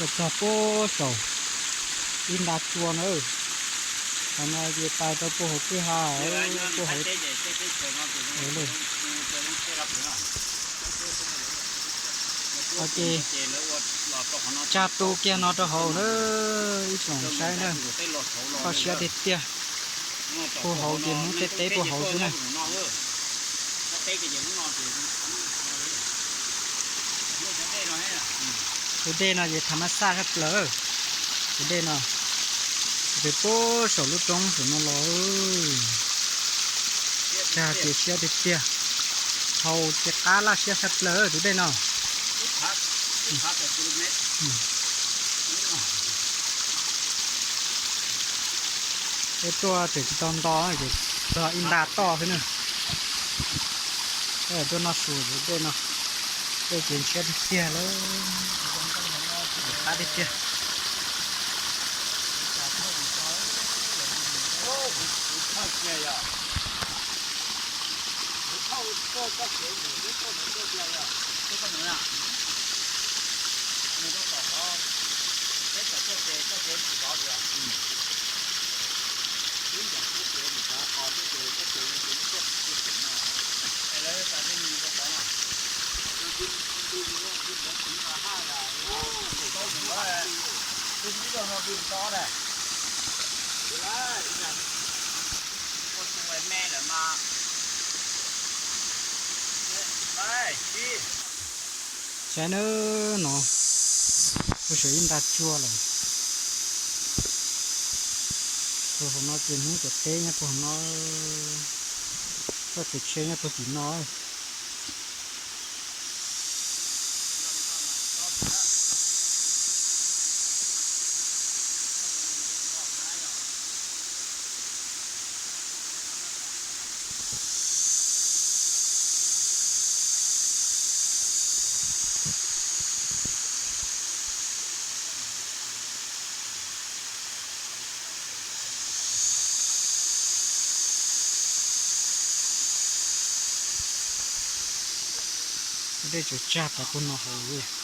Txog puag saum ib nta tsua na. Qhov no ces pais rau puag hauv kwj ha, puag hauv. Ces tsag tu kiag no rau hauv na, ib tsoom saib na. Kho siab tiag tiag. Puag hauv ces Hmoob teb teb puag hauv xwb na. Tus dej no ces thav mas xaj sab plaws. Tus dej no, ces puag saum lub roob saum no los. Tsag tias siab tiag tiag. Haus ces qab laj siab sab plaws tus dej no. Peb tuaj tseem tsis tau nto ces txog ib nta toj xwb na. Peb tuaj noj su tus dej no, dej ces siab tiag tiag lawm, qab tiag tiag. Saib nawb, no puag saum ib nta tsua lawm. Puag hauv no ces Hmoob cov teb nyob puag hauv no, txoj kev tsheb nyob puag tim no. Dej tseem tsag tawm puag no hauv.